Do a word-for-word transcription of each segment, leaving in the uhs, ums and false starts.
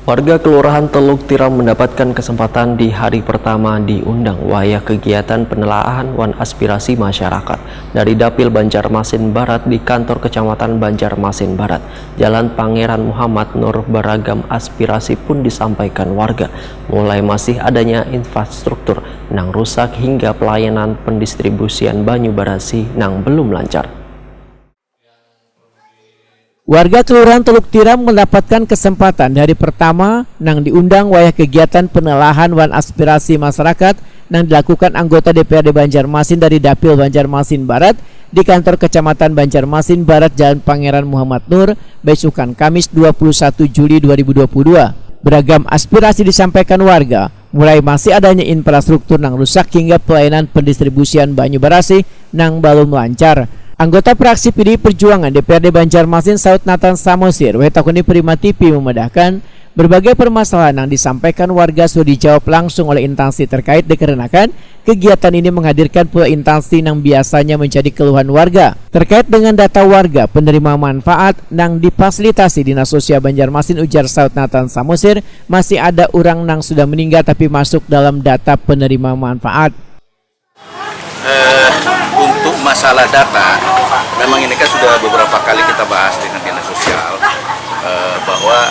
Warga Kelurahan Teluk Tiram mendapatkan kesempatan di hari pertama diundang wayah kegiatan penelaahan wan aspirasi masyarakat dari Dapil Banjarmasin Barat di kantor Kecamatan Banjarmasin Barat, Jalan Pangeran Muhammad Nur. Beragam aspirasi pun disampaikan warga, mulai masih adanya infrastruktur nang rusak hingga pelayanan pendistribusian banyu barasih nang belum lancar. Warga Kelurahan Teluk Tiram mendapatkan kesempatan di hari pertama nang diundang wayah kegiatan penelaahan wan aspirasi masyarakat nang dilakukan anggota D P R D Banjarmasin dari Dapil Banjarmasin Barat di kantor Kecamatan Banjarmasin Barat, Jalan Pangeran Muhammad Nur, besukan Kamis dua puluh satu Juli dua ribu dua puluh dua. Beragam aspirasi disampaikan warga, mulai masih adanya infrastruktur nang rusak hingga pelayanan pendistribusian banyu barasih nang balum lancar. Anggota fraksi P D I Perjuangan D P R D Banjarmasin Saud Nathan Samosir, wahid takuni Prima T V, memedahkan, berbagai permasalahan nang disampaikan warga sudah dijawab langsung oleh instansi terkait dikarenakan kegiatan ini menghadirkan pula instansi nang biasanya menjadi keluhan warga. Terkait dengan data warga penerima manfaat nang difasilitasi Dinas Sosial Banjarmasin, ujar Saud Nathan Samosir, masih ada urang nang sudah meninggal tapi masuk dalam data penerima manfaat. Eh, untuk masalah data, memang ini kan sudah beberapa kali kita bahas dengan Dinas Sosial, eh, bahwa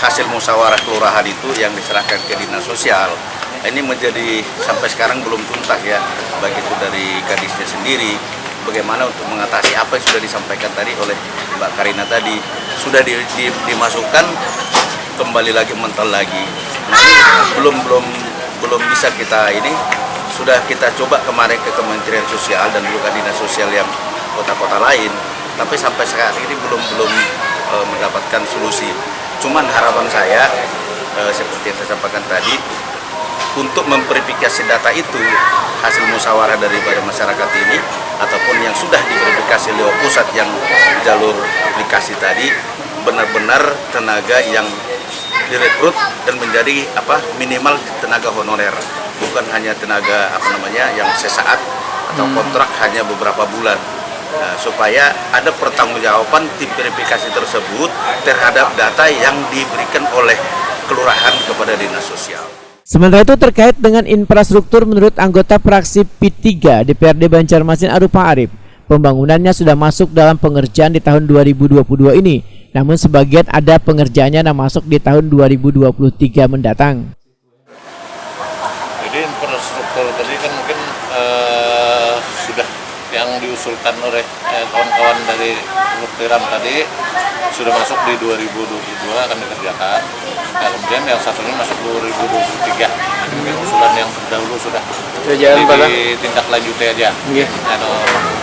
hasil musyawarah kelurahan itu yang diserahkan ke Dinas Sosial, ini menjadi sampai sekarang belum tuntas ya, baik itu dari kadisnya sendiri, bagaimana untuk mengatasi apa yang sudah disampaikan tadi oleh Mbak Karina tadi, sudah di, di, dimasukkan kembali lagi, mentah lagi. Nah, ini belum belum belum bisa kita ini, sudah kita coba kemarin ke Kementerian Sosial dan juga dinas sosial yang kota-kota lain, tapi sampai saat ini belum belum eh, mendapatkan solusi. Cuman harapan saya, eh, seperti yang saya sampaikan tadi, untuk memverifikasi data itu, hasil musyawarah daripada masyarakat ini ataupun yang sudah diverifikasi lewat pusat yang jalur aplikasi tadi, benar-benar tenaga yang direkrut dan menjadi apa, minimal tenaga honorer, bukan hanya tenaga apa namanya yang sesaat atau kontrak hanya beberapa bulan. Nah, supaya ada pertanggungjawaban tim verifikasi tersebut terhadap data yang diberikan oleh kelurahan kepada dinas sosial. Sementara itu, terkait dengan infrastruktur, menurut anggota fraksi P tiga D P R D Banjarmasin Arupa Arif, pembangunannya sudah masuk dalam pengerjaan di tahun dua ribu dua puluh dua ini, namun sebagian ada pengerjaannya yang masuk di tahun dua ribu dua puluh tiga mendatang. Jadi infrastruktur tadi kan mungkin eh, sudah yang diusulkan oleh eh, kawan-kawan dari Teluk Tiram tadi sudah masuk di dua ribu dua puluh dua akan dikerjakan. Nah, kemudian yang satunya masuk dua ribu dua puluh tiga. Jadi mungkin usulan yang terdahulu sudah Sudah jalan, Pak, lah? Ditindaklanjuti aja. Nggih. Anu,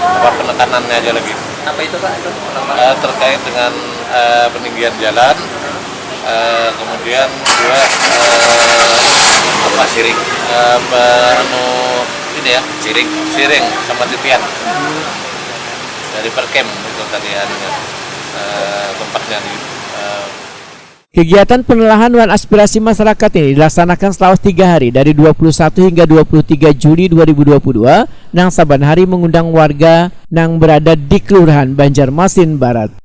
apa, penekanannya aja lagi. Apa itu, Pak? Itu pertama. Eh, terkait dengan eh, peninggian jalan, eh, kemudian juga eh, apa, Siring. eh, apa, anu, ini ya, Siring. Siring sama Titian. Dari Perkem itu tadi anunya, eh, tempatnya di eh, Kegiatan penelahan wan aspirasi masyarakat ini dilaksanakan selama tiga hari, dari dua puluh satu hingga dua puluh tiga Juli dua ribu dua puluh dua, nang saban hari mengundang warga nang berada di Kelurahan Banjarmasin Barat.